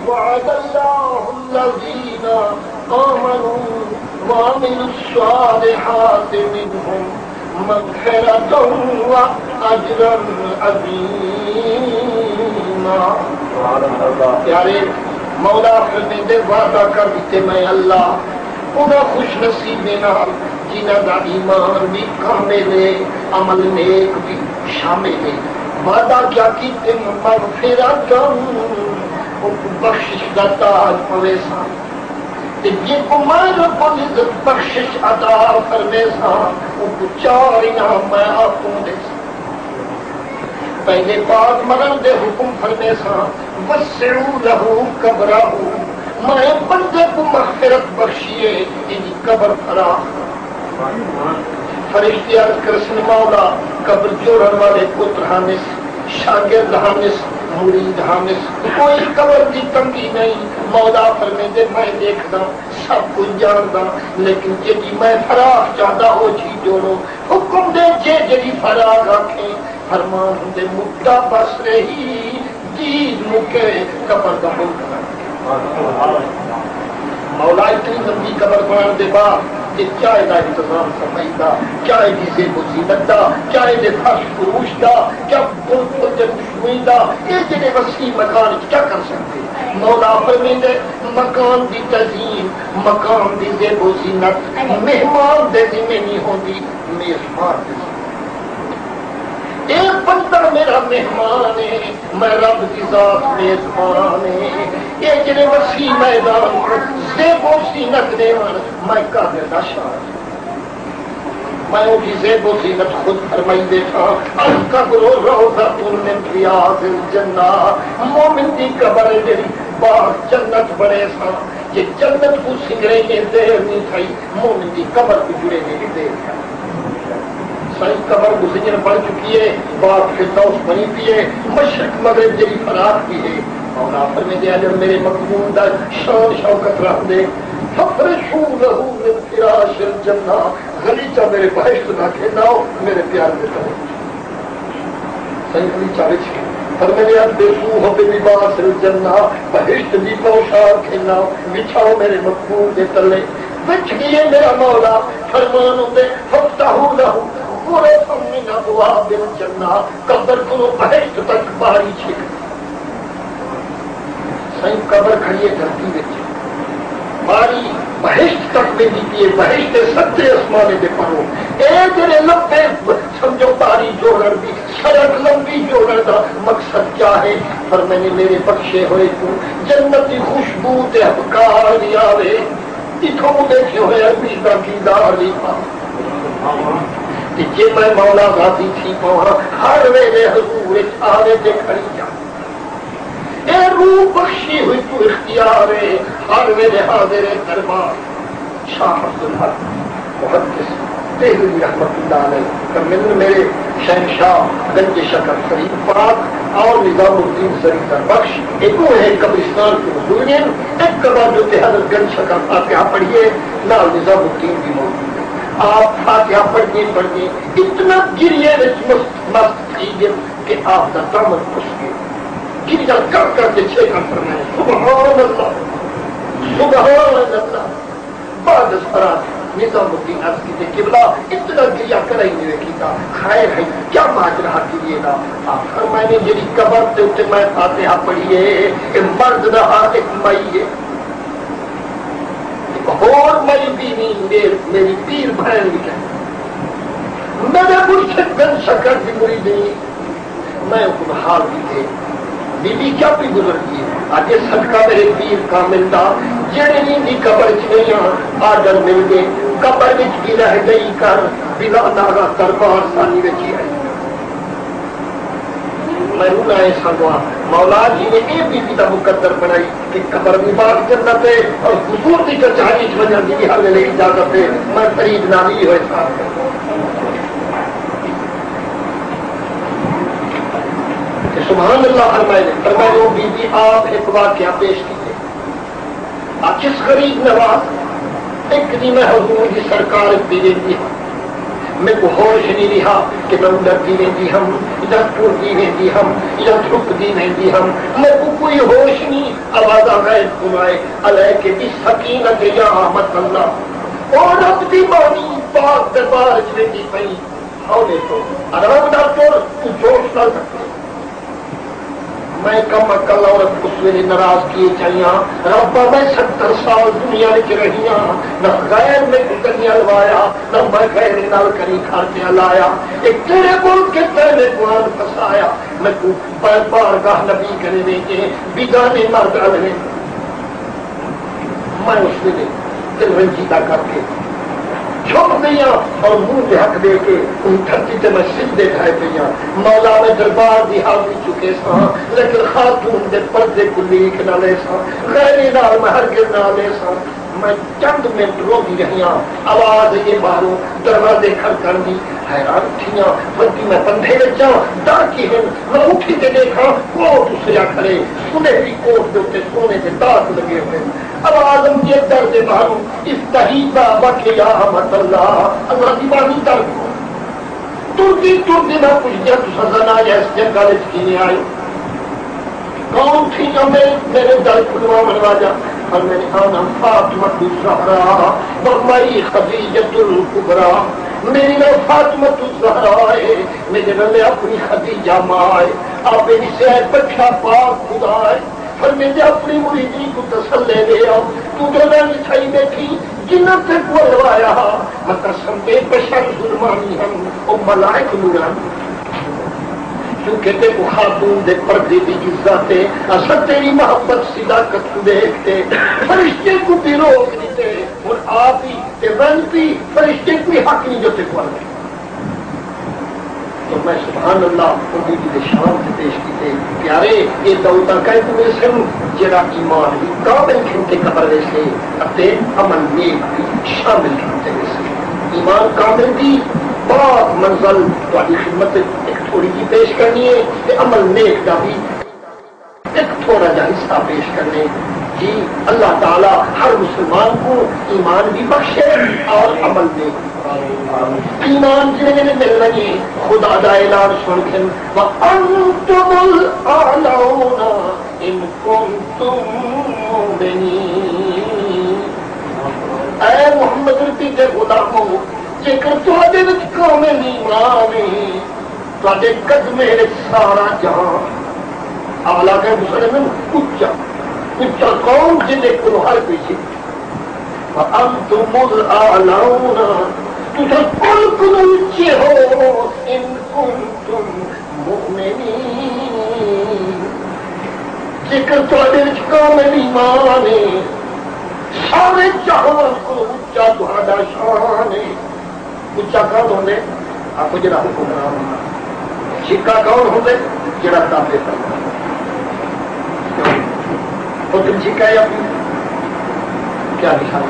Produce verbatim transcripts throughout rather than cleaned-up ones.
وعد الله الذين آمنوا وعملوا الصالحات منهم مغفرة وأجرا عظيما۔ سبحان اللہ۔ پیارے، مولا فرمیندے، وعدہ کر ݙتے میں اللہ انہاں خوش نصیبیں نال جنہاں دا ایمان وی کامل ہے، عمل نیک وی شامل ہے۔ وعدہ کیا کیتے؟ مغفرتاً، اوکوں بخشش دا تاج پویساں۔ تے جیکوں میں رب العزت بخشش عطا فرمیساں، اوکوں چار انعام میں آپوں ݙیساں۔ پہلے بعد مرݨ دے حکم فرمیساں، وسعوا له قبره، میں بندے کوں مغفرت بخشی ہے، ایندی قبر فراخ۔ فرشتے عرض کرسن، مولا، قبر جوڑݨ والے پتر ہنس، شاگرد ہنس، مرید ہنس، کوئی قبر دی تنگی نہیں۔ مولا فرمیندے، میں ݙیکھداں، سب کجھ ڄاݨداں، لیکن جیڑھی میں فراخ چاہنداں، او چیز جوڑو۔ حکم ݙے، جے جیڑھی فراخ آکھیں، فرمان ہوندے، مدہ بس رہی، دید مکے، قبر دا ملک بݨ ڳئے۔ مولا، اتنی لمبی قبر بݨݨ دے بعد تے کیا ایدا انتظام صفائی دا، کیا ایدی زیب و زینت دا، کیا ایدے فرش فروش دا، کیا پل پل تے خوشبوئی دا، اے جیڑھے وسیع مکان اچ کیا کر سڳدے؟ مولا فرمیندے، مکان دی تزئین، مکان دی زیب و زینت مہمان دے ذمے نہیں ہوندی، میزبان دے ذمے۔ اے بندہ میرا مہمان ہے، میں رب دی ذات میزبان ہے۔ اے جیڑھے وسیع میدان کوں زیب و زینت ݙیوݨ، میں قادر دا شان۔ میں اونکوں زیب و زینت خود فرمائی ٻیٹھاں، القبر روضۃ من ریاض الجنہ، مومن دی قبر ہے جیڑھی باغ جنت بݨیساں۔ جے جنت کوں سنگریندے دیر نی تھئی، مومن دی قبر کوں جڑیندے وی دیر تھئی۔ سائیں، قبر کوں سنگرݨ بݨ چکی ہے، باغ فردوس بݨی پئی ہے، مشرق مغرب جیڑھی فراخ وی ہے۔ مولا فرمیندے، اڄݨ میرے مقبول دا شان شوکت رہندے، ففرشوا لہ من فراش الجنہ، غلیچہ میرے بہشت دا گھن آؤ، میرے پیارے دے تلے۔ سائیں، غلیچہ وچ فرمیندے، البسوہ بلباس الجنہ، بہشت دی پوشاک گھن آؤ، وچھاؤ میرے مقبول دے تلے۔ وچھ ڳئے میرا مولا، فرمان ہوندے، فافتحوا لہ غرفا من ابواب الجنہ، قبر کولوں بہشت تک ٻاری چھک۔ سائیں، قبر کھڑی ہے دھرتی وچ، ٻاری بہشت تک ویندی پئی ہے، بہشت دے ستیں اسمانیں دے پروں۔ اے جیڑھے لمبے، سمجھو، ٻاری جوڑݨ دی سڑک، لمبی جوڑݨ دا مقصد کیا ہے؟ فرمائے، میرے بخشے ہوئے کوں جنت دی خوشبو تے ہبکار وی آوے، اتھوں ݙیکھے ہوئے عربی دا دیدار وی پاوے۔ تے جے میں مولا راضی تھی پواں، ہر ویلے حضور اچ آوے تے کھڑی جاوے۔ اے روح بخشی ہوئی کوں اختیار ہے، ہر ویلے حاضر ہے دربار۔ شاہ عبدالحق محدث دہلوی رحمۃ اللہ علیہ فرمیندن، میرے شہنشاہ گنج شکر فرید پاک اور نظام الدین زرینہ بخش، اے ݙوہیں قبرستان کوں حضور ہن۔ ہک قبر دے اتے حضرت گنج شکر فاتحہ پڑھیے، نال نظام الدین وی موجود ہے۔ آپ فاتحہ پڑھدے پڑھدے اتنا گریے وچ مست، مست تھی ڳئے کہ آپ دا دامن پھس ڳئے۔ گریہ کر کر کے چھیکاں فرمائے، سبحان اللہ، سبحان اللہ۔ بعد از فراغ نظام الدین عرض کیتے، قبلہ، اتنا گریہ کݙاہیں نہیں کیتا، خیر ہے، کیا ماجرا ہا گریے دا؟ آپ فرمائے، جیڑھی قبر دے اتے میں فاتحہ پڑھی ہے، اے مرد دا ہا، ہک مائی ہے۔ ہک ہور مائی بی نہیں، میری، میری پیر بھین وی ہے۔ میرے مرشد گنج شکر دی مریدیں، میں اوکوں حال ݙتے۔ بی بی کیا پئی گزردی ہے؟ آکھے، صدقہ میرے پیر کامل دا، جیڑھے ݙینہہ دی قبر اچ ڳئی ہاں، آرڈر مل ڳئے، قبر وچ وی رہ ڳئی کر، بلا ناغہ دربار ثانی وچ ہی آئی۔ میں رونا ہے سانگواں، مولا جی نے اے بی بی دا مقدر بݨائی کہ قبر مبارک جنت ہے اور حضور دی کچہری اچ ونڄݨ دی ہر ویلے اجازت ہے۔ میں فرید نامی ہوئے ساتھ۔ تے سبحان اللہ فرمائے نے، فرمائے، او بی بی آپ ہک واقعہ پیش کیتے۔ آکھس، غریب نواز، ہک ݙینہہ میں حضور دی سرکار دی ویندی ہاں، میکوں ہوش نی ریہا کہ میں اݙردی ویندی ہم یا ٹردی ویندی ہم یا تھرکدی ویندی ہم۔ میکوں کوئی ہوش نی، آوازاں غیب کنوں آئے، علیک بالسکینۃ یا امۃ اللہ۔ او رب دی مانی پاک دربار اچ ویندی پئی، ہولے توں آرام نال ٹر، توں جوش نال نہ ٹر۔ میں کم عقل عورت اس ویلے ناراض کیے چاہیاں، ربا میں ستر سال دنیا وچ رہیاں، نہ غیر میکوں کنیا لوایا، نہ میں غیر نال کہیں گھر پیا لایا۔ اے کیڑھے ملک اچ تیں میکوں آن پھسایا؟ میکوں بار بارگاہ نبی کنے ویندے، بیگانے مرد الویں۔ میں اس ویلے دل رنجیدہ کر کے جھک گئی ہاں اور منہ تے ہتھ دے کے اوں دھرتی تے میں سجدے ڈھائے پئی ہاں۔ مولا، میں دربار دی حاضری چکیساں، لیکن خاتون دے پردے کوں لیک نہ لیساں، غیریں نال میں ہرگز نہ لیساں۔ میں چند منٹ روندی رہی ہاں، آواز آئی ہے ٻاہروں دروازے کھڑکݨ دی۔ حیران تھیاں، ودی میں پندھے وچ ہاں، در کی ہن؟ میں اٹھی تے ݙیکھاں، کوٹ اسریا کھڑے، سنہری کوٹ دے اتے سونے دے داغ لڳے ہوئے ہن۔ آواز آندی ہے در دے ٻاہروں، افتحی بابک یا امۃ اللہ، اللہ دی مانی در کھول۔ ٹردی ٹردی میں پچھدی ہاں، تساں زنایا اس جنگل وچ کیویں آئے؟ کون تھی جو میرے، میرے در کھلواوݨ والا؟ فرمایا، انا فاطمۃ الزہرا و معی خدیجۃ الکبریٰ۔ میݙی ناں فاطمۃ الزہرا ہے، میݙے نال اپݨی خدیجہ ماں ہے، آپ ݙسیا ہے پٹھا پاک خدا ہے۔ فرمیندے، اپݨی مریدی کوں تسلے ݙے آ، توں جو رنج تھئی ٻیٹھی، جنت تیکوں الوایا ہا، میں قسم دے بشر ظلمانی ہن، او ملائک نورانی۔ کیونکہ تیکوں خاتون دے پردے دی عزت ہے، اساں تیری محبت صداقت کوں ݙیکھ تے فرشتے کوں بھی روک ݙتے، ہݨ آپ ہی تے ونڄ پی، فرشتے کوئی حق نہیں جو تیکوں الوائے۔ تو میں سبحان اللہ او بی بی دے شان تے پیش کیتے۔ پیارے، اے دعوتاں کہیں کوں ویسن؟ جیڑھا ایمان وی کامل گھن تے قبر ویسے اتے عمل نیک وی شامل گھن تے ویسے۔ ایمان کامل دی بعد منزل تہاݙی خدمت اچ ہک تھوڑی جی پیش کرنی ہے تے عمل نیک دا وی ہک تھوڑا جا حصہ پیش کرنے۔ جی، اللہ تعالیٰ ہر مسلمان کوں ایمان بھی بخشے اور عمل بھی۔ ایمان جنہیں نے مل ونڄے، خدا دا اعلان سݨ گھن، وَأَنْتُمُ الْأَعْلَوْنَ إِنْ كُنْتُمْ مُؤْمِنِينَ۔ اے محمد عربی دے غلامو، جیکر تہاݙے وچ کامل ایمان ہے، تہاݙے قدمیں وچ سارا جہان۔ اعلیٰ کہیں کوں سݙیندن اچا، اچا قوم جیندے کولوں ہر کوئی سکھے۔ وَأَنْتُمُ الْأَعْلَوْنَ، تساں کل کولوں اچے ہو، إِنْ كُنْتُمْ مُؤْمِنِينَ، جیکر تہاݙے وچ کامل ایمان ہے، سارے جہان کولوں اچا تہاݙا شان ہے۔ اچا کون ہوندے؟ آکھو، جیڑھا حکمران ہوندا۔ چھکا کون ہوندے؟ جیڑھا تابع فرماندے۔ پتر چھکا یا پیر؟ کیا نشان؟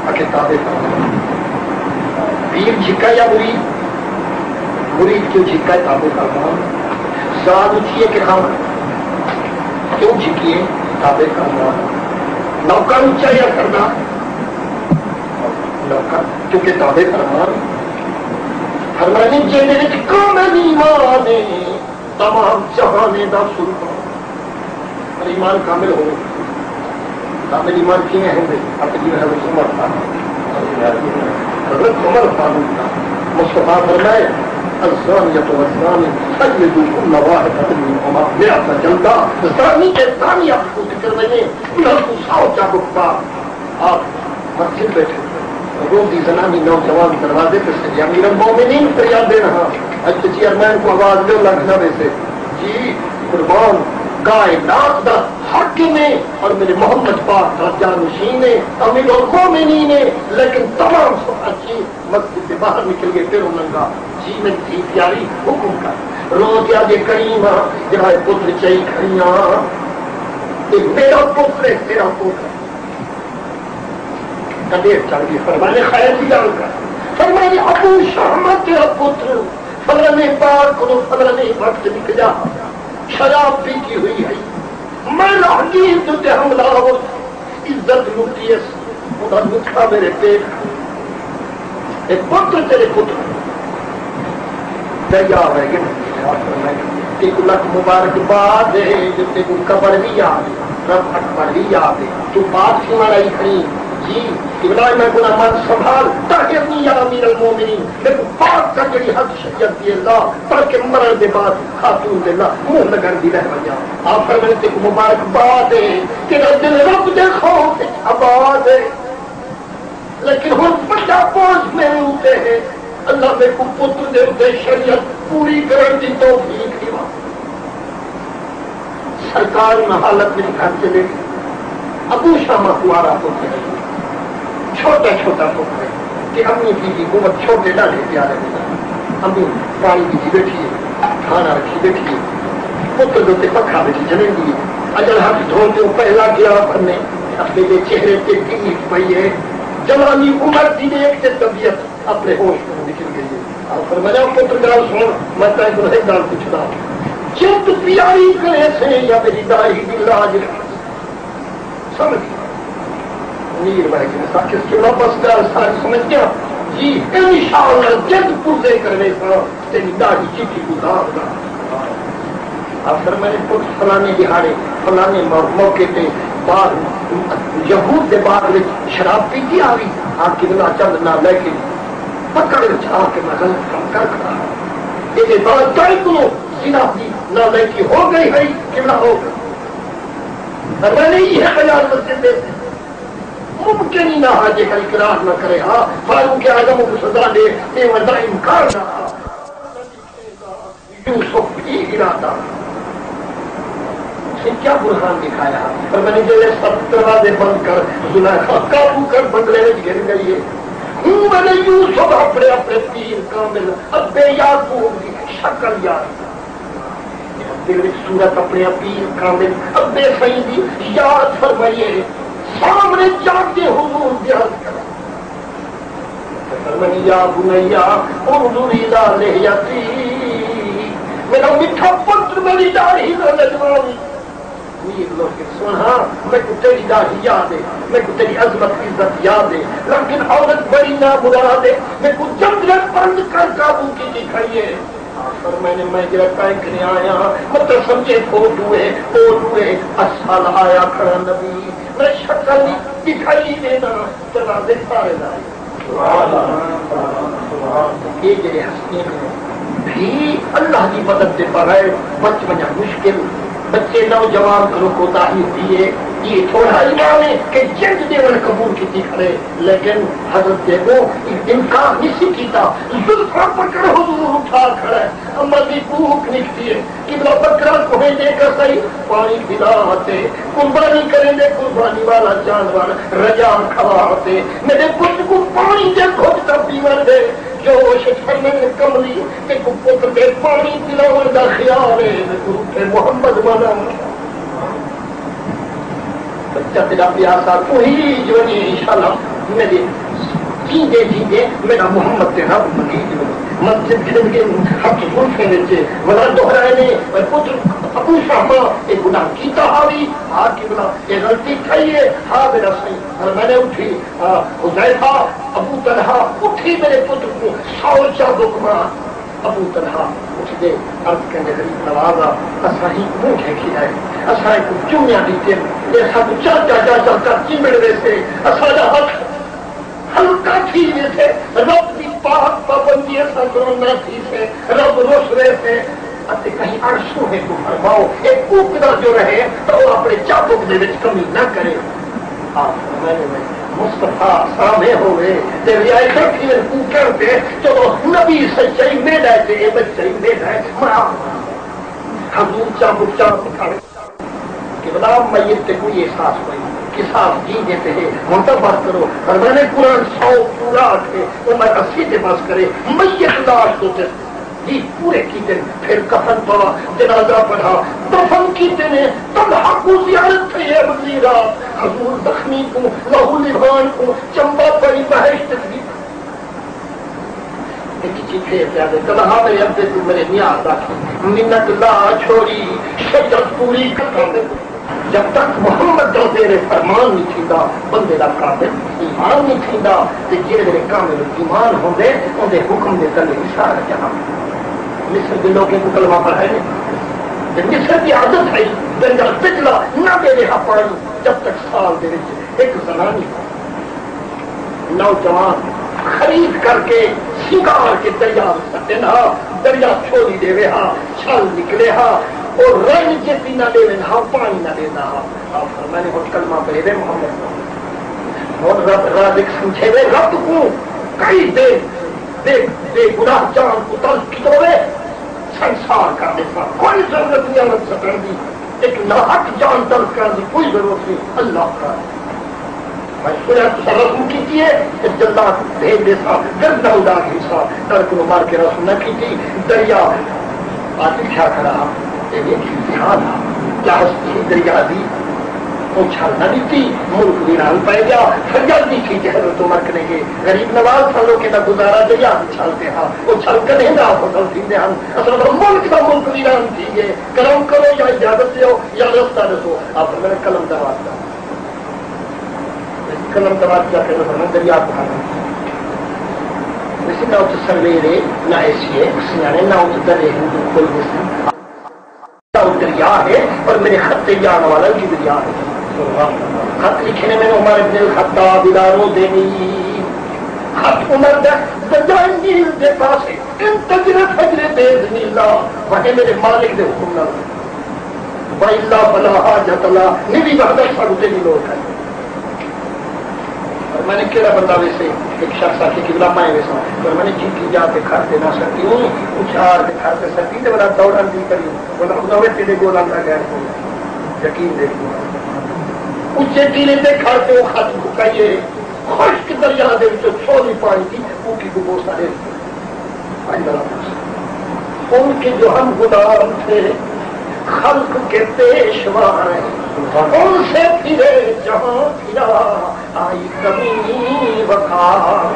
آکھے تابع فرماندے۔ پیر چھکا یا مرید؟ مرید کیوں چھکا ہے؟ تابع فرمان۔ ذات اچھی ہے کہ خاوند؟ کیوں چھکی ہے؟ تابع فرمان۔ نوکر اچا یا سردار؟ نوکر، کیونکہ تابع فرمان۔ فرمایا جی، جیندے وچ کامل ایمان ہے، تمام جہانیں دا سلطان۔ پر ایمان کامل ہووے۔ کامل ایمان کیویں ہوندے؟ آپ جی حضرت عمر فاروق، حضرت عمر فاروق دا مصطفیٰ فرمائے، الزانية والزاني فاجلدوا كل واحد منهما مائة جلدة۔ زانی تے زانیہ کوں ذکر نہیں، انہاں کوں سو چابک پا۔ آپ مسجد بیٹھے، روندی زنانی، نوجوان دروازے تے سڄے، امیر المومنین فریاد ݙیݨ ہا، اڄ تے چیئرمین کوں آواز ݙیو، لنگھ نہ ویسے۔ جی قربان، کائنات دا حاکم ہے اور میرے محمد پاک دا جانشین ہے، امیر المومنین ہے، لیکن تمام سب اچھی مسجد دے باہر نکل ڳئے، پھر او لنگھا۔ جی میری دھی پیاری، حکم کر۔ رو تے آہدے، کریم آ، جیڑھا اے پتر چئی کھڑی آں، اے میرا پتر ہے، تیرا پتر ہے۔ کدیر چڑھ ڳئی، فرمایا خیر دی ڳالھ کر۔ فرمایا ابو شہمہ تیرا پتر فلانے پار کولوں فلانے وقت نکلیا، شراب پیتی ہوئی ہے، میں راہگیر دے تے حملہ آور، عزت لٹی اس، اوندا نطفہ میرے پیٹ۔ اے پتر تیرے پتر۔ دریا ویگن۔ تیکوں لکھ مبارکباد ہے جو تیکوں قبر وی یاد ہے، رب اکبر وی یاد ہے۔ توں پاک تھیوݨ آئی کھڑی، جی، ابراہیم میں گناہ من سنبھال، طاہر نی یا امیر المومنین، میکوں پاک کر جڑی حد شریعت دی اللہ، تاکہ مرݨ دے بعد خاتون دے نہ منہ لڳݨ دی رہ ونڄاں۔ آخر میں تیکوں مبارکباد ہے، تیݙا دل رب دے خوف وچ آباد ہے۔ لیکن ہݨ وݙا بوجھ میرے اتے ہے، اللہ میکوں پتر دے اتے شریعت پوری کرݨ دی توفیق ݙیوا۔ سرکار انہاں حالت وچ گھر چلے ڳئے۔ ابو شامہ کنوارا پتر ہے، چھوٹا چھوٹا پتر ہے، تے امی بی بی کوں وت چھوٹے ݙاڈھے پیارے ہن۔ امی پاݨی ݙتی ٻیٹھی ہے، کھانا رکھی ٻیٹھی ہے، پتر دے اتے پکھا وچ جھلیندی ہے۔ اڄݨ ہتھ دھو تے او پہلا گلاس بھنے، اپݨے دے چہرے تے دیر پئی ہے۔ جوانی عمر دی ݙیکھ تے طبیعت اپݨے ہوش کنوں نکل ڳئی ہے۔ آپ فرمایا، پتر ڳالھ سُݨ، میں تیکوں ہک ڳالھ پچھدا، جند پیاری کریسیں یا میݙی ݙاڑھی دی لاج رکھیسیں؟ سمجھ؟ منیر بھائی جی نے ساکھے سُݨا، بس ڳالھ ساری سمجھ ڳیا جی، انشاءاللہ جند پردے کرویساں، تیݙی ݙاڑھی چٹی کوں داغ نہ۔ آخر میں نے پتر فلانے ݙیہاڑے فلانے مو-، موقع تے باغ، یہود دے باغ وچ شراب پیتی آوی، آ قبلہ چند نہ لے کے پکڑ وچ آ کے میں غلط کم کر کھڑا ہاں۔ ایندے بعد تاں کنوں زنا دی نالائقی ہو ڳئی ہئی، قبلہ ہو ڳئی۔ میں نے یہ خیال مسجد دے ممکن ہی نہ ہا جے اقرار نہ کرے ہا، فاروق اعظم کوں سزا ݙے ݙیوݨ دا انکار نہ ہا۔ یوسف ای ارادہ، تسیں کیا برہان ݙکھایا؟ پر میں نے جیڑھے سب دروازے بند کر، زلیخا قابو کر بنگلے وچ گھن ڳئی ہے۔ ہوں ویلے یوسف اپݨے اپݨے پیر کامل ابے یعقوب دی شکل یاد کر، دل وچ صورت اپݨے پیر کامل ابے سئیں دی یاد فرمائیے، سامݨے جاڳدے حضور دی عرض کر۔ فرمائی، یا بنی انظر الی لحیتی، میݙا مٹھا پتر، میݙی ݙاڑھی نہ لڄواویں۔ میر لوک سوہݨا، میکوں تیݙی ݙاڑھی یاد ہے، میکوں تیݙی عظمت عزت یاد ہے، لیکن عورت بڑی نامراد ہے، میکوں جندرے بند کر قابو کیتی کھڑی ہے۔ آخر میں نے، میں جیڑھا تیں کنے آیا، مت سمجھے فوٹو ہے، فوٹو ہے، اصل آیا کھڑا نبی، میں شکل نہیں دکھائی دینا، دروازے سارے لائے۔ یہ جڑے ہستیاں نے بھی اللہ دی مدد دے بغیر بچ ونڄݨ مشکل۔ بچے نوجوان کنوں کوتاہی ہوئی ہے، یہ تھوڑا ایمان ہے کہ جند ݙیوݨ قبول کیتی کھڑے، لیکن حضرت دے کو امکان نہیں سی کیتا۔ زلفاں پکڑ حضور اٹھا کھڑا ہے، اماں دی بھوک نکتی ہے۔ قبلہ بکرا کوہیں دے کسائی پاݨی پلا تے، قربانی کریندے قربانی والا جانور رجا کھوا تے، میݙے پتر کوں پاݨی دے گھٹ تاں پیوݨ ݙے۔ جوش اچ فرمائے، کملی، تیکوں پتر دے پاݨی پلاوݨ دا خیال ہے، میکوں روح محمد مناوݨ۔ بچہ تیݙا پیاسا توں ہی ونڄے، انشاءاللہ میݙے جیندے جیندے میݙا محمد تے رب منی ونڄے۔ مسجد گھن کے ہتھ زلفیں وچ ولا دوہرائے نے، اے پتر ابو شہما، اے گناہ کیتا ہاوی؟ ہا قبلہ، اے غلطی تھئی ہے؟ ہا میݙا سئیں۔ فرمایا اٹھی، آ، حذیفہ، ابو طلحہ، اٹھی میݙے پتر کوں سو چابک مار۔ ابو طلحہ اٹھدے عرض کریندے، غریب نوازا، اساں ہی منہ ڈھیکھی آئے، اساں کوں چمیاں ݙتن، اے ساکوں چا چا چا چا چا چمبڑ ویسے، اساݙا ہتھ ہلکا تھی ویسے، رب دی پاک پابندی اساں کنوں نہ تھیسے، رب رس ویسے۔ اتے کہیں اݨ سوہے کوں فرماؤ، اے کوکدا جو رہے تاں او اپݨے چابک دے وچ کمی نہ کرے۔ آپ فرمائے، مصطفیٰ سامے ہووے تے رعایتاں تھیون کوکݨ تے، چلو نبی سچائی میݙا ہے تے اے بچہ ہی میݙا ہے۔ میں آپ حضور چابک چابک کھڑے۔ قبلہ، میت تے کوئی احساس کوئی نہیں، قصاص جیندے تے ہے، ہݨ تاں بس کرو۔ فرمانے قرآن سو پورا آکھے، عمر اسی تے بس کرے، میت لاش دے تے جی پورے کیتے، پھر کفن پوا، جنازہ پڑھا، دفن کیتے نے۔ طلحہ کوں زیارت تھئی ہے اڳلی رات، حضور زخمی کوں، لہو لہان کوں، چمبا پئی بہشت دی۔ ہک چیتے پیا دے، طلحہ میݙے ابے توں میݙے نیاز آکھی، منت لا چھوڑی، شجرت پوری کر دے۔ جب تک محمد دا زیر فرمان نہیں تھیندا، بندے دا کامل ایمان نہیں تھیندا۔ تے جیڑھے ویلے کامل ایمان ہوندے، اوندے حکم دے تلے ہی سارا جہان۔ مصر دے لوکیں کوں کلمہ پڑھائے۔ تے مصر دی عادت ہئی، دریا دجلہ نہ ݙیوے ہا پاݨی جب تک سال دے وچ ہک زنانی نوجوان خرید کر کے سنگار کے دریا وچ سٹن ہا۔ دریا چھولی ݙیوے ہا، چھل نکلے ہا، او رن جیتی نہ ݙیون ہا، پاݨی نہ ݙیندا ہا۔ آپ فرمانے، ہݨ کلمہ پڑھے وے محمد، ہݨ رب رازق سمجھے وے رب کوں، کئی دے بے، بے گناہ جان کوں تلخ کیتوے، سنسار کر ݙیساں، کوئی ضرورت نہیں عمل سٹݨ دی، ایک ناحق جان تلخ کرݨ دی کوئی ضرورت نہیں، اللہ کر۔ میں سنیا تساں رسم کیتی ہے، تے جلاد بھیج ݙیساں، گردن اݙا گھنساں، تر کنوں مار کے رسم نہ کیتی، دریا آ لکھیا کھڑا، اے ویکھی امتحان ہا، کیا ہستی دریا دی؟ او چھل نہ ݙتی، ملک ویران پئے ڳیا۔ فریادی تھی کہ حضرت عمر کنے گے، غریب نواز سن، لوکیں دا گزارا دریا دے چھل تے ہا۔ او چھل کݙھیں دا فصل تھیندے ہن، اساں دا ملک دا ملک ویران تھی ڳئے۔ کرم کرو یا اجازت ݙیو یا رستہ ݙسو۔ آپ فرمایا، قلم دا واسطہ، قلم دا واسطہ کرو، فرمایا دریا کوں ہا۔ ویسے نہ اتھ سرویرے، نہ اے سی ہے، سیاݨے، نہ اتھ درے ہندو کھل ویسن۔ او دریا ہے، پر میرے خط تے جان والا جبریا ہے۔ خط لکھے نے میں عمر ابن الخطاب الا رو دینی۔ خط عمر دا، دریا نیل دے پاسے، ان تجرے فجرے بے اذن اللہ، وہے میرے مالک دے حکم نال۔ و الا فلا حاجت لنا، نہیں وحدت سانوں تیری لوڑ ہے۔ پر میں نے کہڑا بندہ ویسے، ایک شخص آ کے قبلہ پائے ویسا، پر میں نے جھکی جا کے کھڑ تے نہ سکتی ہوں، اچھار کے کھڑ تے سکتی تے بڑا دوڑن دی کری، بڑا خدا وے تیرے گول آندا غیر کو، یقین دے کو۔ اچے ٹیلے تے کھڑ تے وہ خط مکائیے، خشک دریا دے وچوں چھولی پانی دی، اوکی کو بوسا دے۔ ان کے جو ہم غلام تھے، خلق کے پیشوا ہیں، ان سے پھرے جہاں پھرا، آئی کمی وقار۔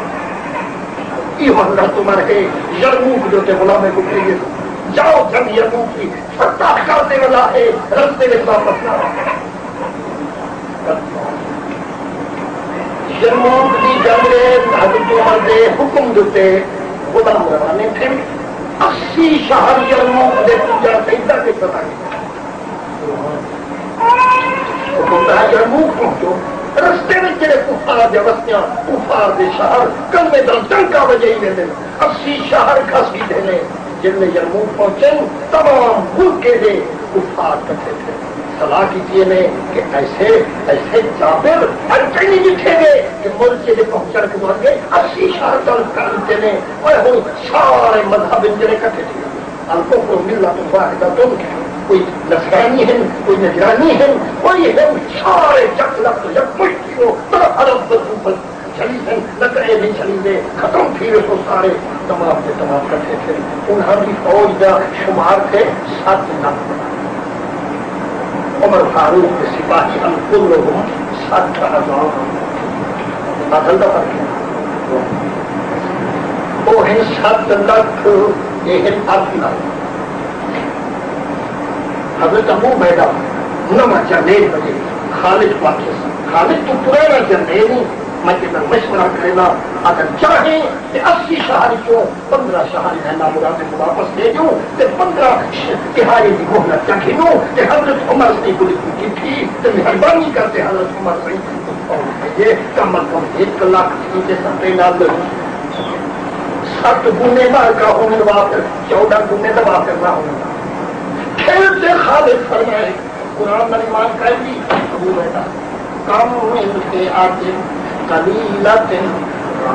یہ حضرت عمر ہے، یرموک جو تے غلامیں کو کہیے، جاؤ جنگ یرموک کی، فتح کر دے والا ہے، رستے میں واپس نہ آؤ۔ یرموک دی جنگ دے حضرت عمر دے حکم دے اتے غلام روانے تھے۔ اسی شہر یرموک دے پوجا سیدا کے پتہ نہیں۔ حکم دا یرموک پہنچو، رستے وچ جڑے کفار دے وسیاں، کفار دے شہر، کلمے دا ڈنکا وجائی ویندے۔ اسی شہر کھس گھدے نے۔ جن میں یرموک پہنچن، تمام ملکیں دے کفار کٹھے تھے۔ صلاح کیتی نے کہ ایسے، ایسے جابر ہر کہیں ݙٹھے نے کہ ملک دے پہنچن کوں اڳے اسی شہر تلخ کر ݙتے نے۔ اوئے ہوئے، سارے مذہب جڑے کٹھے تھے۔ الکفر ملت واحدۃ، کوئی نصرانی ہیں، کوئی نجرانی ہیں، کوئی ہیں، سارے یک لفظ، یک مشتی ہو، تر عرب بس اوپر جھلیسن، نہ تے اے نہیں جھلیندے، ختم تھی ویسو سارے، تمام دے تمام کٹھے تھے۔ انہاں دی فوج دا شمار تھے ست لکھ۔ عمر فاروق دے سپاہی ہن، کلہم سٹھ ہزار۔ بادل دا فرق ہے۔ او ہن ست لکھ، اے ہن اٹھ لکھ۔ حضرت ابو عبیدہ نواں جرنیل بݨے، خالد واقف۔ خالد توں پراݨا جرنیل ہوں، میں تیݙے نال مشورہ کرینداں، اگر چاہیں تے اسی شہر چوں پندرہ شہر ہے نامرادیں کوں واپس ݙے ݙیوں تے پندرہ ش-، تہاڑی دی مہلت چا گھنوں تے حضرت عمر سئیں کوں لکھی چٹھی تے مہربانی کر تے حضرت عمر سئیں کوں فوج بھیجے، کم از کم ہک لکھ تھی تے ستے نال ست گنے مار کا ہوون وافر، چودہ گنے دا وافر نہ ہوون۔ کھل تے خالد فرمائے، قرآن نال ایمان قائم دی، ابو عبیدہ، کم من فئۃ قلیلۃ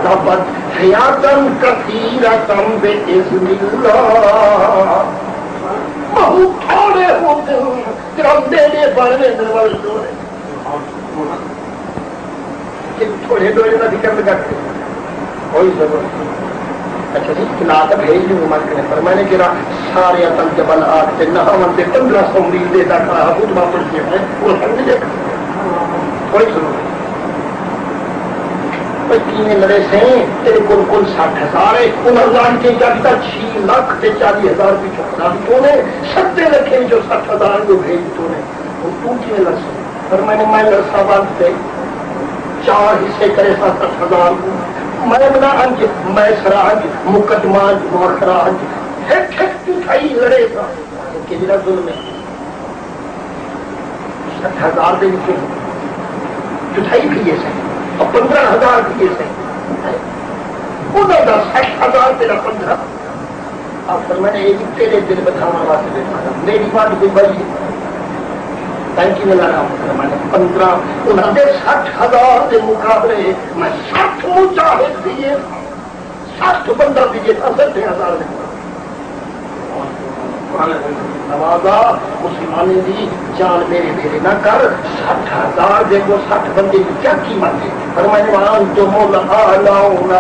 غلبت فئۃ کثیرۃ بإذن اللہ۔ بہت تھوڑے ہوندن، جڑا میݙے بݨ ویندن والے جوڑے۔ کہ تھوڑے ݙوہڑے دا ذکر لڳا کرے۔ کوئی ضرورت نہیں۔ اچھا جی، اطلاع تاں بھیج ݙیوں عمر کنے، پر میں نے کہڑا سارے تل جبل آگ تے نہ آون تے پندرہ سو میل دے دا کھڑا ہا، خود واپس جی ہے، وہ سمجھ لے۔ کوئی ضرورت نہیں۔ بھئی کیویں لڑے سئیں، تیرے کول کل سٹھ ہزار ہے، انہاں لانچیں چا ݙتا چھی لکھ تے چالیہہ ہزار پچھوں خدا ݙتو نے، ستیں لکھیں وچوں سٹھ ہزار جو بھیج ݙتو نے۔ ہݨ توں کیویں لڑسیں؟ فرمائے نے، میں لڑساں ونڄ تے چار حصے کریساں ستھ ہزار کوں۔ میمنہ انج، میسرہ انج، مقدمہ انج، مؤخرہ انج، ہک ہک چوتھائی لڑے سا، کہ جڑا ظلم ہے، سٹھ ہزار دے وچوں چوتھائی تھیے سئیں، اور پندرہ ہزار تھیے سئیں، انہاں دا سٹھ ہزار، تیرا پندرہ۔ آپ فرمانے، یہ بھی تیرے دل بٹھانا واسطے بیٹھا تھا، میری بات کوئی بڑی ہے۔ تائیں کی میں لانا فرمانے، پندرہ، انہاں دے سٹھ ہزار دے مقابلے میں سٹھ مجاہد دیے، سٹھ بندہ دیے، سٹھ ہزار دے مقابلے۔ نوازا، مسلمانیں دی جان میرے میرے نہ کر، سٹھ ہزار دے کو سٹھ بندے دی کیا قیمت ہے؟ فرمایا، وَأَنْتُمُ الْأَعْلَوْنَ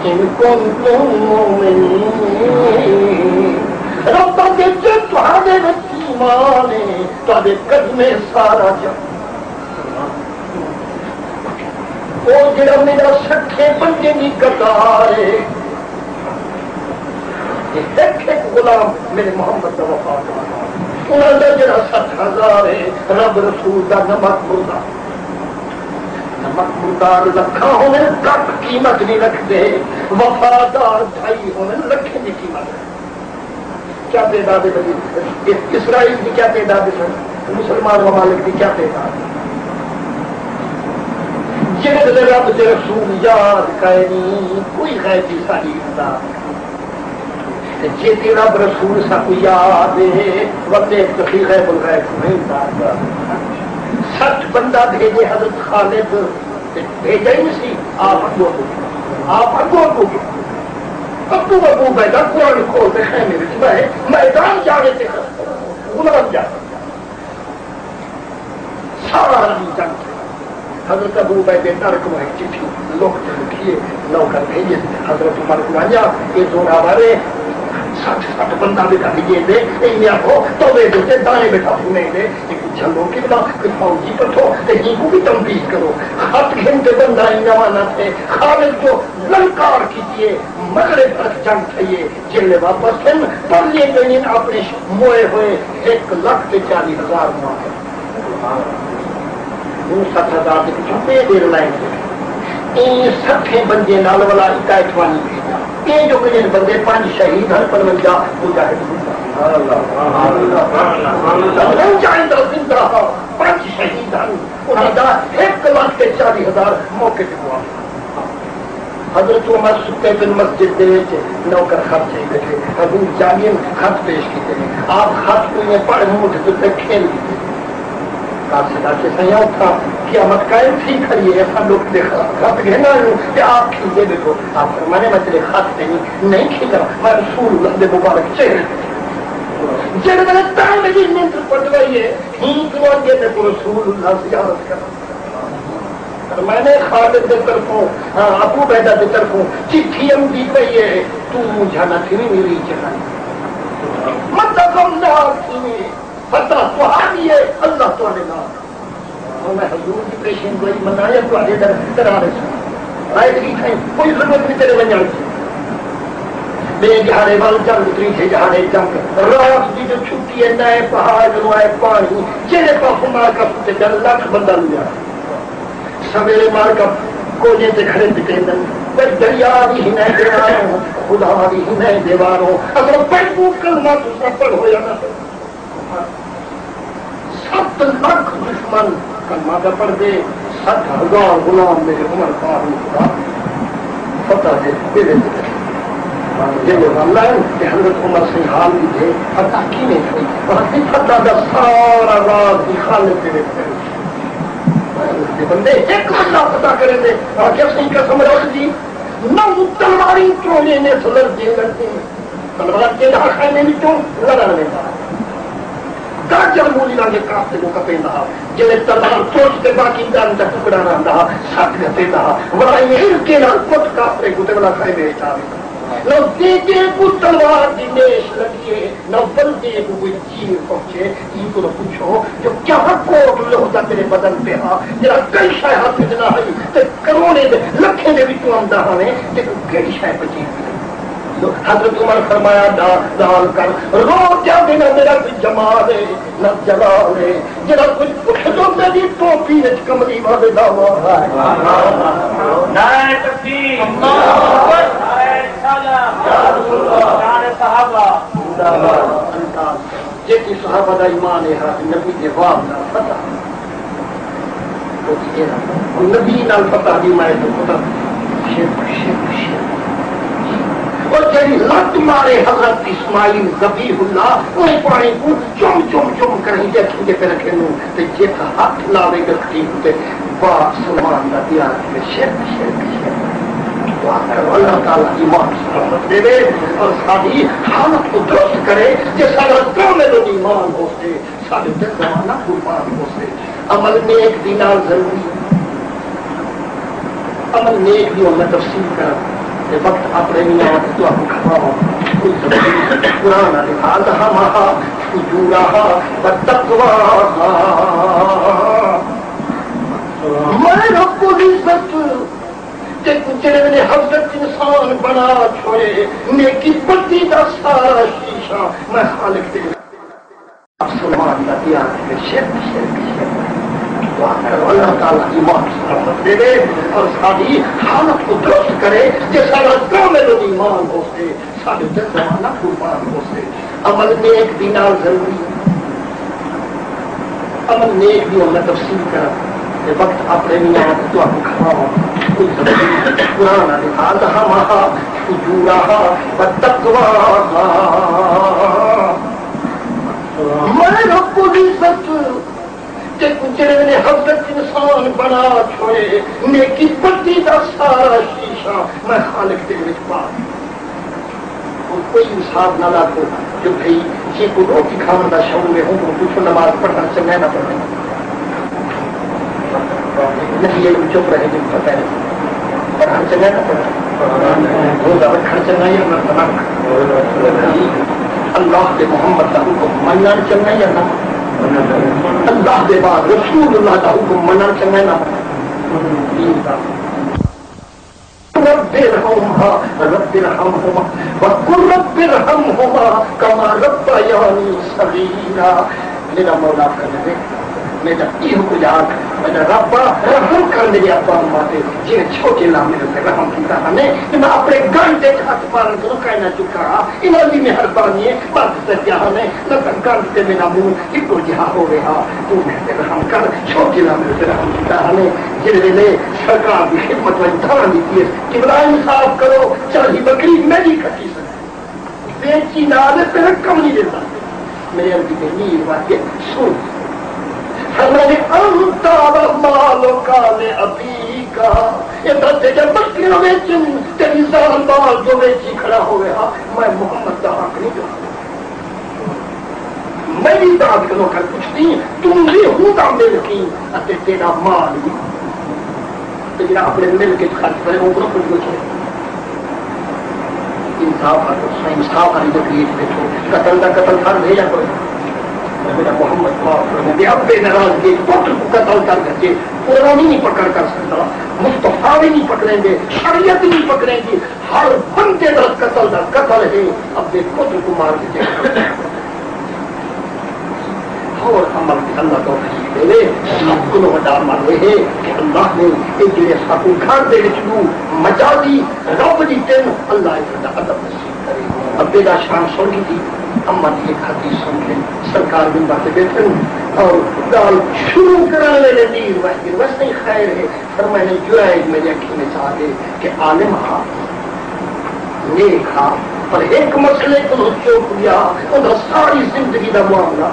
إِنْ كُنْتُمْ مُؤْمِنِينَ۔ رب دے جے تہاڈے وچ ایمان ہے، تہاڈے قدمے سارا جہان۔ او جڑا میرا سٹھے بندے دی قطار ہے، تے ہک ہک غلام میرے محمد دا وفادار۔ انہاں دا جڑا سٹھ ہزار ہے، رب رسول دا نمک مردار۔ نمک مردار لکھاں ہووے، گھٹ قیمت نہیں رکھدے، وفادار ڈھائی ہووے، لکھیں دی قیمت رکھدے۔ کیا تعداد ہے بھائی؟ اسرائیل دی کیا تعداد ہے سر؟ مسلمان ممالک دی کیا تعداد ہے؟ جس ویلے رب دے رسول یاد کائنی، کوئی غیبی ساݙی امداد نہیں۔ تے جے تے رب رسول ساکوں یاد ہے، ولے کسی غیب الغیب کوں نہیں یاد۔ سٹھ بندہ بھیجے حضرت خالد، تے بھیجا ہی نہیں سی، آپ اڳوں اڳوں گئے۔ آپ اڳوں اڳوں گئے۔ ابو ابو عبیدہ قرآن کھول تے خیمے وچ ٻہے، میدان جاوے تے غلام جاوے۔ سارا ݙینہہ جنگ تھیا۔ حضرت ابو عبیدے ݙر کوں ہک چٹھی لکھ تے لکھیے، نوکر بھیڄے، حضرت عمر کوں آہیا، اے زوراور ہے، سٹھ سٹھ بندہ ٻیٹھا بھیڄیندے، ایں آکھو توے دے تے دائیں ٻیٹھا بھونے دے، ایکوں جھلو قبلہ، تے فوجی پٹھو، تے ہیکوں وی تنبیہ کرو۔ خط گھن تے بندہ ایں روانہ تھئے، خالد جو للکار کیتی ہے، مغرب تک جنگ تھئی ہے، جیلے واپس تھن، پرلے ڳئین اپݨے موئے ہوئے ہک لکھ تے چالی ہزار موئے۔ ہوں ستھ ہزار دے پچھوں ٻئے ݙیڑھ لائن تے ایں سٹھیں بندے نال ولا اکائے تھوانی بھیجا۔ اے جو کجھ بندے پنج شہید ہن، پنونجاہ مجاہد زندہ۔ پنونجاہ اندر زندہ ہن، پنج شہید ہن، انہاں دا ہک لکھ تے چالی ہزار موقع تے موا۔ حضرت عمر ستے پن مسجد دے وچ، نوکر خط چائی ٻیٹھے، حضور جاڳین خط پیش کیتے نے۔ آپ خط کوں ایویں پڑھ منہ تے کھیل ݙتے۔ قاصد آکھے، سئیں اتھاں قیامت قائم تھی کھڑی ہے، اساں لوک دے خط گھن آئے ہوں تے آپ کھلدے ٻیٹھو۔ آپ فرمانے، میں تیݙے خط تے نہیں، نہیں کھلدا، میں رسول اللہ دے مبارک چہرے تے کھلدا۔ جیڑھے ویلے تاں میݙی نندر پڄ وئی ہے، ہی کوں اڳے میکوں رسول اللہ زیارت کرݨ۔ فرمایا نے خالد دے طرفوں، ہاں، ابو عبیدہ دے طرفوں چٹھی آندی پئی ہے، توں منجھا نہ تھیویں، میری جنانی۔ مت غمناک تھیویں، فتح تہاݙی ہے، اللہ تہاݙے نال۔ ہݨ میں حضور دی پیشین گوئی مناں یا تہاݙے در قرار سݨاں؟ آئے تھی تھائیں، کوئی ضرورت نہیں تیرے ونڄݨ دی۔ ٻئے ݙیہاڑے ول جنگ، تریجھے ݙیہاڑے جنگ، رات دی جو چھٹی ہے، نئے پہاڑ نوائے پاݨی، جیڑھے پاسوں مارکا ستے ڳیا، لکھ بندہ لیا۔ سویرے مارکا کونجیں تے کھڑے پٹیندن، بھئی دریا دی ہی نئیں دیواروں، خدا دی ہی نئیں دیواروں، اساں پہلو کلمہ تساں پڑھو یا نہ پڑھو۔ ست لکھ دشمن کلمہ پیا پڑھدے، ست ہزار غلام میرے عمر فاروق دا فتح دے ݙیوے تے۔ جیڑھے ول آئن تے حضرت عمر سئیں حال ݙیدھے، فتح کیویں تھئی؟ آکھدے فتح دا سارا راز ہی خالد دے وچ پیا۔ تے بندے ہک بندہ فتح کریندے، آکھیا، سئیں قسم رب دی، نو تلواریں تروڑیں نے سلر دے لڑدے۔ تلوار کیندہ ہا خیمے وچوں، لڑݨ ویندا ہا۔ گاجر مولی وانگے کافرے کوں کپیندا ہا۔ جیڑھے تلوار ترٹ تے باقی ڳن دا ٹکڑا رہندا ہا، سٹ گھتیندا ہا۔ ولا ایویں ہرکے نال کٹ کافرے کوں تے ولا خیمے وچ آ ویندا ہا۔ نو جے جے کوں تلوار دی نیش لڳی ہے، نو بندے کوں کوئی چیر پہنچے، ایں کوں پچھو جو کیا کوٹ لوہ دا تیرے بدن تے ہا، جیڑھا کئی شے ہتھ وچ نہ ہئی تے کروڑیں دے، لکھیں دے وچوں آندا ہاویں، تیکوں کیڑھی شے پچی؟ حضرت عمر فرمایا، ڳالھ، ڳالھ کر، رو کیا بنا میرا کوئی جمال ہے، نہ جلال ہے، جیڑھا کجھ پچھ جو میری ٹوپی وچ کملی والے دا وا۔ نعرہ تکبیر، اللہ اکبر، نعرہ رسالہ، یا رسول اللہ، شان صحابہ۔ جیکوں صحابہ دا ایمان اے ہا کہ نبی دے وار نال فتح، او نبی نال فتح دی مائے توں فتح۔ شرک، شرک، شرک۔ او جیڑھی لت مارے حضرت اسماعیل ذبیح اللہ، اوں پاݨی کوں چم چم چم کریں تے اکھیں تے پہ رکھے نوں، تے جیکھا ہتھ لاوے ڳٹھی کوں تے واہ سلمان دا دیار تھیوے، شرک، شرک، شرک۔ دعا کرو، اللہ تعالیٰ ایمان سلامت ݙیوے اور ساݙی حالت کوں درست کرے، جے ساݙا کامل ایمان ہوسے، ساݙے تے زمانہ قربان ہوسے۔ عمل نیک دی نال ضروری ہے۔ عمل نیک دی ہن میں تفصیل کراں تے وقت اپݨے میاں وقت تہاکوں کھپاواں۔ کوئی تفصیل قرآن آلی، فَأَلْهَمَهَا فُجُورَهَا وَتَقْوَاهَا۔ میں رب العزت تے جیڑھے ویلے حضرت انسان بݨا چھوڑے، نیکی بدی دا سارا شیشہ میں خالق دے۔ سلمان دا دیار تھیوے، شرک، شرک، شرک۔ دعا کرو، اللہ تعالیٰ ایمان سلامت ݙیوے اور ساݙی حالت کوں درست کرے، جے ساݙا کامل ایمان ہوسے، ساݙے تے زمانہ قربان ہوسے۔ عمل نیک دی نال ضروری ہے۔ عمل نیک دی ہن میں تفصیل کراں تے وقت اپݨے میاں وقت تہاکوں کھپاواں۔ کوئی تفصیل قرآن آلی، فَأَلْهَمَهَا فُجُورَهَا وَتَقْوَاهَا۔ میں رب العزت تے جیڑھے ویلے حضرت انسان بݨا چھوڑے، نیکی بدی دا سارا شیشہ میں خالق دے وچ پا ݙینداں۔ ہن کوئی انصاف نال آکھو جو بھئی جیکوں روٹی کھاوݨ دا شعور ہے، اوں کوں پچھو نماز پڑھݨ چنڳا ہے نہ پڑھݨ؟ نہیں، یہ چپ رہے، جن پتہ ہے۔ پڑھݨ چنڳا ہے نہ پڑھݨ؟ روزہ رکھݨ چنڳا ہے یا نہ رکھݨ؟ اللہ تے محمد دا حکم منݨ چنڳا ہے یا نہ؟ اللہ دے بعد رسول اللہ دا حکم منݨ چنڳا ہے نہ؟ دین دا۔ رب ارحمها، رب ارحمهما، وقل رب ارحمهما كما ربياني صغيرا۔ میرا مولا فرمائے، میرا ایہو کجھ آکھ، میرا رب رحم کر میرے ابا اماں تے، جنہیں چھوٹے لا میرے تے رحم کیتا ہنے، تے میں اپنے گنڈ تے ہتھ مارن کنوں کائنا چکا ہا، انہاں دی مہربانی ہے، بس تے کیا ہنے، نہ تاں گنڈ تے میرا منہ ہکو جہا ہووے ہا، توں میرے تے رحم کر، چھوٹے لا میرے تے رحم کیتا ہنے۔ جیڑھے ویلے سرکار دی خدمت وچ دھاڑاں ݙتی ہے، قبلہ انصاف کرو، چاہی بکری میݙی کھٹی سن۔ ویچی نال تے رقم نہیں ݙیندا۔ میرے عربی دے میر واجے سن۔ فرمایا، انت و مالک لابیک، اے تاں تیݙے بکریاں ویچن، تیݙی ذال مال جو ویچی کھڑا ہووے ہا، میں محمد دا حق نہیں ݙیواں۔ میݙی ذات کنوں کر پچھدی، توں وی ہوندا ملکی اتے تیݙا مال وی۔ تے جیڑھا اپݨے ملک اچ خرچ کرے، اوں کنوں کجھ نہ چھوڑے۔ انصاف آکھو، انصاف آلی تقریر ݙیکھو، قتل دا قتل فرض ہے یا کوئی؟ میرا محمد پاک فرماندے، ابے ناراضگی پتر کوں قتل کر گھدے، قرآن وی نہیں پکڑ کر سڳدا، مصطفیٰ وی نہیں پکڑیندے، شریعت وی نہیں پکڑیندی، ہر بندے دا قتل دا قتل ہے، ابے پتر کوں مار ݙتے۔ ہور عمل دی اللہ توفیق ݙیوے۔ سب کنوں وݙا عمل اے ہے کہ اللہ نے اے جیڑھے ساکوں گھر دے وچ ݙو مجازی رب ݙتے ہن، اللہ اے دا ادب نصیب کرے۔ ابے دا شان سݨ گھدی، اماں دی ہک حدیث سݨ کے سرکار ممبر تے ٻیٹھن اور ڳالھ شروع کرݨ ویلے میر وہدے ویسے ہی خیر ہے۔ فرمایا، جرائج میݙی اکھیں وچ آ ڳئے کہ عالم ہا، نیک ہا، پر ہک مسئلے کوں چک ڳیا، اوندا ساری زندگی دا معاملہ۔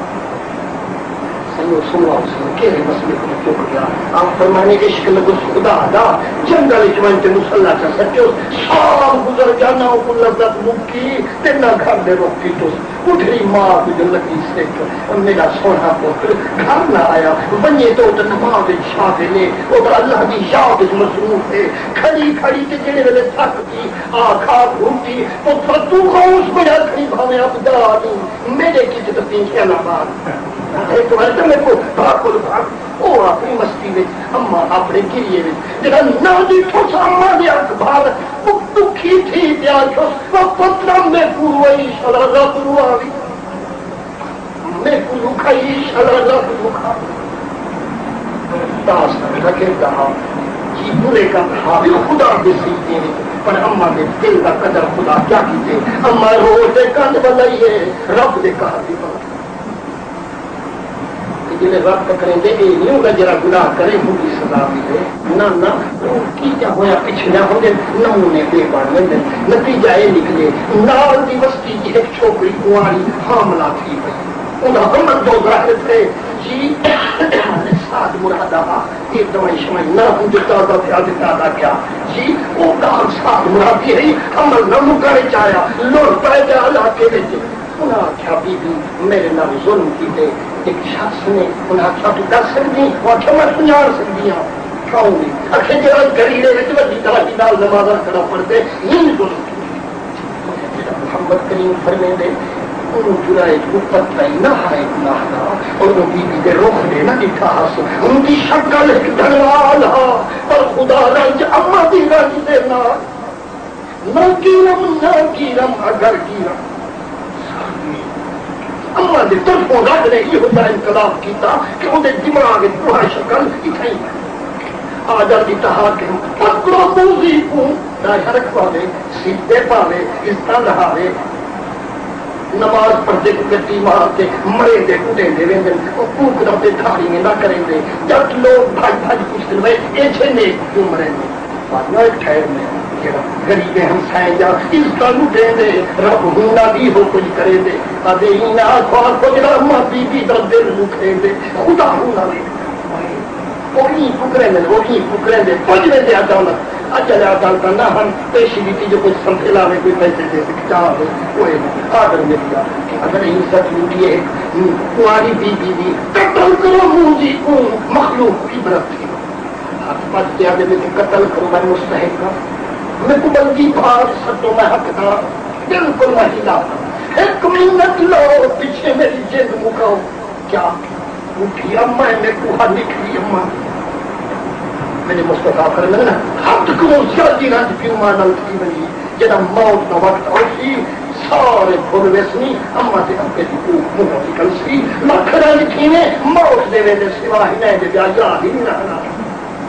سنگو، سنگو، سنگو، کیڑھے مسئلے کوں چک ڳیا؟ آپ فرمانے، عشق لڳس خدا دا، جنگل وچ ونڄ تے مصلا چا سٹیس، سال گزر ڳیا، نہ اونکوں لذت مکی تے نہ گھر دے رخ کیتس۔ ٻڈھڑی ماء کوں جو لڳی سک، او میݙا سوہݨا پتر گھر نہ آیا، ونڄے تاں او تاں نماز اچ شاغل اے، او تاں اللہ دی یاد اچ مصروف اے۔ کھڑی کھڑی تے جیڑھے ویلے تھک ڳئی، آکھ آکھ گھمدی، پتر توں غوث بݨیا کھڑی، بھاویں ابدال ایں، میݙے کیتے تاں پینکیاں نہ ٻال۔ ہک واری تاں میکوں بھاکل بھاکل۔ او اپݨی مستی وچ، اماں اپݨے گریے وچ، جیڑھا نہ ݙٹھس اماں دے اکھ بھال، ݙکھی تھی تے آکھیس، او پترا، میکوں روئیس آلا رب رواوی، میکوں رکھائیس آلا رب رکھاوی۔ تاں سݨ رکھے دا جی برے کم ہا وی خدا دے سینے وچ، پر اماں دے دل دا قدر خدا کیا کیتے۔ اماں روز دے کندھ ولائیے، رب دے قہر دی پرواہ۔ تے جیلے رب پکڑیندے، اے نی ہوندا جیڑھا گناہ کرے، اوندی سزا ملے۔ نہ، نہ، او کیتیاں ہویاں پچھلیاں ہوندے، نمونے ٻئے بݨ ویندن۔ نتیجہ اے نکلے، نال دی وستی دی ہک چھوکری کنواری حاملہ تھی پئی۔ اوندا عمر جو ظاہر تھئے، جی سعد مراد آ، اے دوائی شوائی نہ ہن جو تازہ تھیا تے تازہ کیا۔ جی او ڳالھ سعد مراد دی ہئی، عمل نہ مکاوے چایا، لڑ پئے ڳئے علاقے وچ۔ انہاں آکھیا، بی بی، میرے نال ظلم کیتے، ہک شخص نے۔ انہاں آکھیا، توں ݙس سڳدی؟ او آکھیا، میں سنڄاݨ سڳدی ہاں۔ کون ہے؟ آکھیا، جیڑھا گھریڑے وچ وݙی داڑھی نال نمازاں کھڑا پڑھدے، ہی ظلم کیتے۔ جیڑھا محمد کریم فرمیندے، اوں جرائج کوں پتہ ہی نہ ہا اے گناہ دا، اور او بی بی دے رخ ݙے نہ ݙٹھا ہس۔ اوندی شکل ہک ڈھلوال ہا، پر خدا رنج اماں دی رنج دے نال۔ نہ گیرم، نہ گیرم، اگر گیرم۔ اماں دے طرفوں رب نے ایہو جا انقلاب کیتا کہ اوندے دماغ وچ بڑھا شکل اتھائیں آ جاندی تہا کہ پکڑو موذی کوں، نہ حرک پاوے، سیدھے پاوے، عزتاں لہاوے۔ نماز پڑھدے کوں گڈی مار تے مریندے کوں ݙیندے ویندن۔ او کوکداں تے دھاڑی ویندا کریندے۔ جٹ لوک بھڄ بھڄ پچھدن، وے اے چھے نیک کیوں مریندے؟ فرمایا، ٹھہر میں جیڑھا غریبیں ہمسائیں دیاں عزتاں لٹیندے، رب ہوں نال ایہو کجھ کریندے۔ آہدے، ایں نہ آکھو، آکھو جیڑھا اماں بی بی دا دل ݙکھیندے، خدا ہوں نال ایہو۔ او ایں پکریندے، او ایں پکریندے، پڄ ویندے عدالت۔ اڄ آلے عدالتاں نہ ہن، پیشی ݙتی جو کجھ سنبھیلا وے، کوئی پیسے ݙے تے چا وے، کوئی نہ۔ آرڈر مل ڳیا۔ اگر عزت لٹی ہے کنواری بی بی دی، قتل کرو موذی کوں، مخلوق عبرت تھی۔ ہتھ پڄ تے آہدے، میکوں قتل کرو، میں مستحق ہاں۔ میکوں بلدی پھاڑ سٹو، میں حقدار، بالکل میں حقدار ہاں۔ ہک منٹ لو، پچھے میری جند مکاؤ۔ کیا؟ اٹھی اماں، میکوں ہا نکھلی اماں۔ میݙے مصطفیٰ فرمیندے نا، حد کنوں زیادہ رنج پیو ماں نال تھی ونڄے۔ جݙاں موت دا وقت آسی، سارے بھل ویسن، اماں تے ابے دی کوکھ منہوں نکلسی۔ لکھ رنج تھیویں، موت دے ویلے سوا ہنیں دے ٻیا یاد ہی نی رہنا۔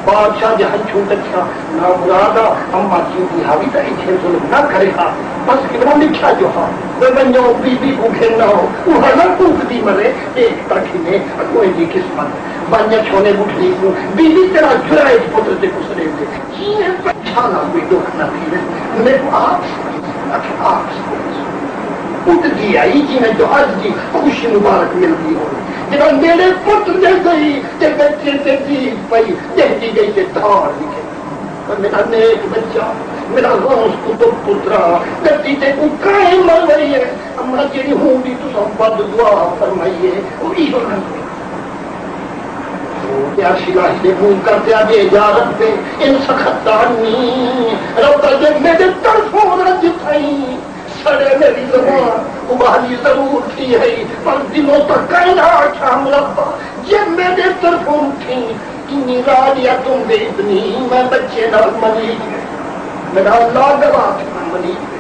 بادشاہ دے ہنجھوں تکیا، نامرادا، اماں جیندی ہاوی تاں ایجھے ظلم نہ کرے ہا۔ بس اتنا لکھیا جو ہا، وے ونڄو بی بی کوں گھن آؤ، اوہا نہ کوکدی مرے، ݙیکھ تاں گھنے اڳوں ایندی قسمت۔ ونڄ اچھونے ٻڈھڑی کوں، بی بی تیݙا جرائج پتر تے کوں سݙیندے۔ جیویں پچھانا کوئی ݙکھ نہ تھیوے۔ میکوں آپ سݨ، اکھے آپ سݨ۔ اݙدی آئی جیویں جو اڄ دی خوشی مبارک ملدی ہووے۔ جݙاں میݙے پتر دے ڳئی تے ٻچے تے دید پئی، ݙہدی ڳئی تے دھاڑ نکل۔ پر میݙا نیک ٻچہ، میݙا غوث قطب پترا، ڳݙی تیکوں کائیں مروئی ہے۔ اماں جیڑھی ہوں دی تساں بد دعا فرمائی ہے، او ایہو نہ ہووے۔ تے عرش الٰہی دے منہ کر تے آہدے، یا رب، ان سخطتنی، رب جے میݙے طرفوں رنج تھئیں، سڑے میݙی زبان ابالی ضرور تھی ہئی، پر دلوں تاں کائیں نہ آکھیا، مربا جے میݙے طرفوں رٹھیں، انی راضیۃ باذنی، میں ٻچے نال منیج ڳئی۔ میݙا اللہ گواہ، میں منیج ڳئی۔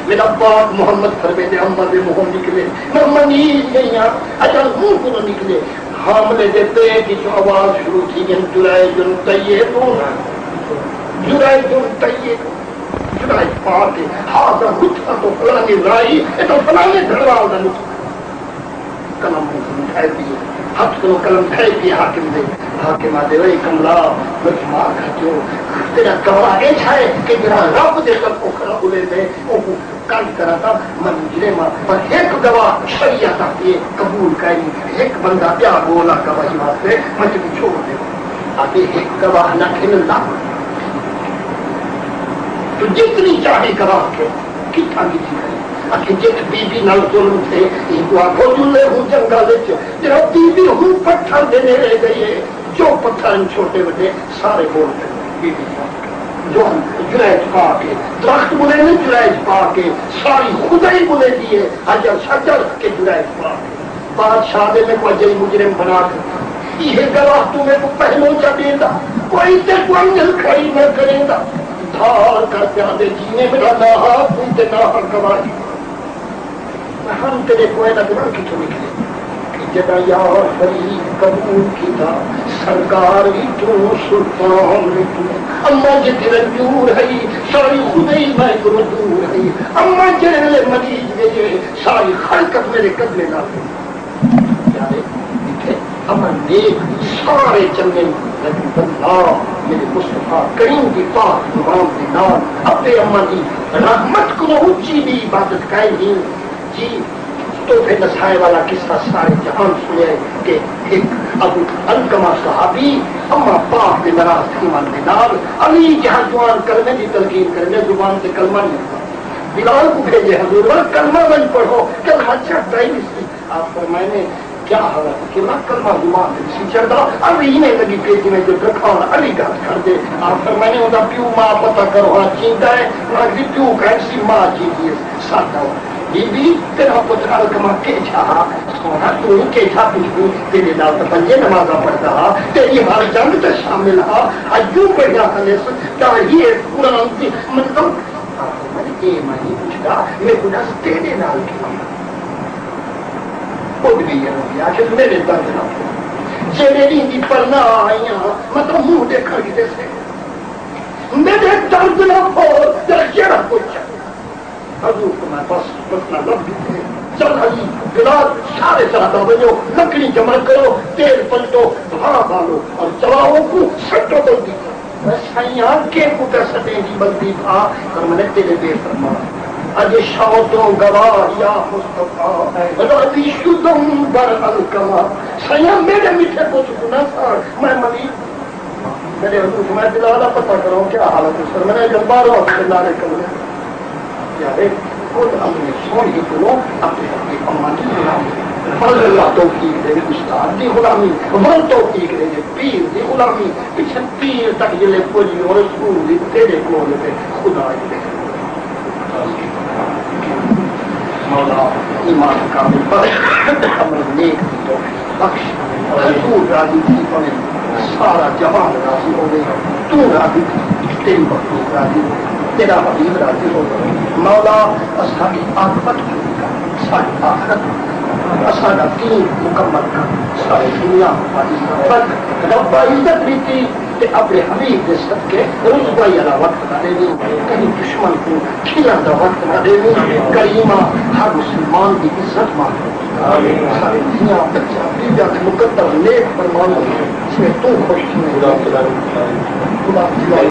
میݙا پاک محمد فرمیندے، اماں دے منہوں نکلے، میں منیج ڳئی ہاں۔ اڄاں منہ کنوں نکلے، حاملے دے پیٹ وچوں آواز شروع تھی ڳئی، جریج طیب، جریج طیب، جریج پاک ہے۔ ھذا نطفۃ فلانی راعی، اے تاں فلانے گھر وال دا نطفہ۔ قلم منہ کنوں ڈھہہ پئے، ہتھ کنوں قلم ڈھہہ پئے حاکم دے۔ حاکم آہدے، اوئے کملا، میکوں معاف کر ݙیو، تیݙا گواہ ایجھا ہے کہ جیڑھا رب دے طرفوں کھڑا ٻلیندے، اوکوں قید کراں تاں میں مجرم ہاں، پر ہک گواہ شریعت آہدی ہے قبول کائنی، ہک بندہ ٻیا ڳولا گواہی واسطے، میں تیکوں چھوڑ ݙیواں۔ آہدے، ہک گواہ نہ گھن، لکھ، توں جتنی چاہیں گواہ گھن، کتھاں کیتی کھڑی؟ آکھے، جتھ بی بی نال ظلم تھئے، اینکوں آکھو، جلے ہوں جنگل وچ، جیڑھا بی بی ہوں پتھر دے نیڑے ڳئی ہے، جو پتھر ہن چھوٹے وݙے سارے ٻول پئے۔ بی بی پاک، جو جریج پاک ہے، درخت ٻلیندے جریج پاک ہے، ساری خدائی ٻلیندی ہے، حجر شجر کے جریج پاک ہے۔ بادشاہ آہدے، میکوں اڄ ای مجرم بݨا ݙتا۔ ایہے گواہ توں میکوں پہلوں چا ݙیندا، کوئی تیکوں انگل کھڑی نہ کریندا۔ دھاڑ کر تے آہدے، جیویں میݙا ناحق ہئی تے ناحق گواہی، میں ہݨ تیݙے کوئے دا گناہ کتھوں نکلے؟ جݙاں یار فرید قبول کیتا، سرکار وی توں، سلطان وی توں۔ اماں جتھ رنجور ہئی، ساݙی خدائی میں کنوں دور ہئی۔ اماں جیڑھے ویلے مریض ڳئی ہے، ساری خلقت میݙے قدمیں نال۔ یارے، اتھے اماں نیک سارے چنڳے، لیکن اللہ میݙے مصطفیٰ کریم دی پاک زبان دے نال ابے اماں دی رحمت کنوں اچی ٻئی عبادت کائنی۔ جی، تحفے نسائے والا قصہ سارے جہان سݨیا ہے کہ ہک ابو علقمہ صحابی اماں پاک دے ناراض تھیوݨ دے نال علی جہاں جوان کلمے دی تلقین کریندے، زبان تے کلمہ نہیں ہوندا۔ بلال کوں بھیڄے، حضور ول کلمہ ونڄ پڑھو، کلمہ چڑھدا ہی نہیں سی۔ آپ فرمائے نے، کیا حالت ہے؟ کہ میں کلمہ زبان تے نہیں سی چڑھدا، علی ایویں لڳی پئی جیویں جو درکھاݨ علی ڳالھ کر ݙے۔ آپ فرمائے نے، اوندا پیو ماء پتہ کرو ہاں جیندا ہے؟ انہاں آکھدی، پیو کائنی سی، ماء جیندی ہے۔ ساݙا بی بی، تیݙا پتر علقمہ کیجھا ہا؟ سوہݨا، توں کیجھا پچھدیں؟ تیݙے نال تاں پنجے نمازاں پڑھدا ہا، تیݙی ہر جنگ تے شامل ہا، اڄ یوں پڑھیا ہنس، تاں ہی قرآن دی منظم۔ آخر میں اے میں نہیں پچھدا، میکوں ݙس تیݙے نال کیا؟ خود بھی یہ نہیں آخر میرے درد نہ پھول۔ جیڑھے ݙینہہ دی پرنا آئیاں، مطلب منہ ݙیکھݨ کیتے سے۔ میرے درد نہ پھول، تیرا جیڑھا کچھ ہے۔ حضور فرمایا، بس، بس نہ لب کیتے۔ چل علی، بلال، سارے صحابہ ونڄو، لکڑی جمع کرو، تیل پلٹو، بھا بالو اور جلاؤ کو سٹو بلدی۔ میں سائیاں، کیکوں پیا سٹیندی بلدی بھا؟ فرمایا، تیرے بے فرمان۔ اڄ شوتوں گواہ یا مصطفیٰ، راضی شدم بر علقمہ۔ سائیاں، میرے میٹھے پتر کوں نہ ساڑ، میں مریض۔ میرے حضور فرمایا، بلال، پتہ کرو کیا حالت ہے؟ سر، میں نے جب بارہ وقت نعرے کرنے۔ یارے، خود اپنے سوہݨے کنوں اپݨے اپݨے اماں دی غلامی۔ فضل اللہ توفیق ݙے استاد دی غلامی، ول توفیق ݙے پیر دی غلامی۔ پچھے پیر تک جلے پڄی، او رسول دی تیرے کول تے خدا دی۔ مولا، ایمان کامل بخش، عمل نیک دی توفیق بخش۔ رسول راضی تھی پوے، سارا جہان راضی ہوے، توں راضی تھی، تیری مخلوق راضی ہوے، تیرا حبیب راضی ہوے۔ مولا، اساݙی عاقبت بھلی کر، ساݙی آخرت بھلی کر، اساݙا دین مکمل کر، ساری دنیا بھلی کر۔ رب عزت ݙتی، تے اپݨے حبیب دے صدقے رسوائی آلا وقت نہ ݙیویں، کہیں دشمن کوں کھلݨ دا وقت نہ ݙیویں۔ کریمہ، ہر مسلمان دی عزت محفوظ کر۔ ساݙے دھیاں، بچیاں، بیویاں تے مقدر نیک فرمان، جیویں توں خوش تھیں۔ خدا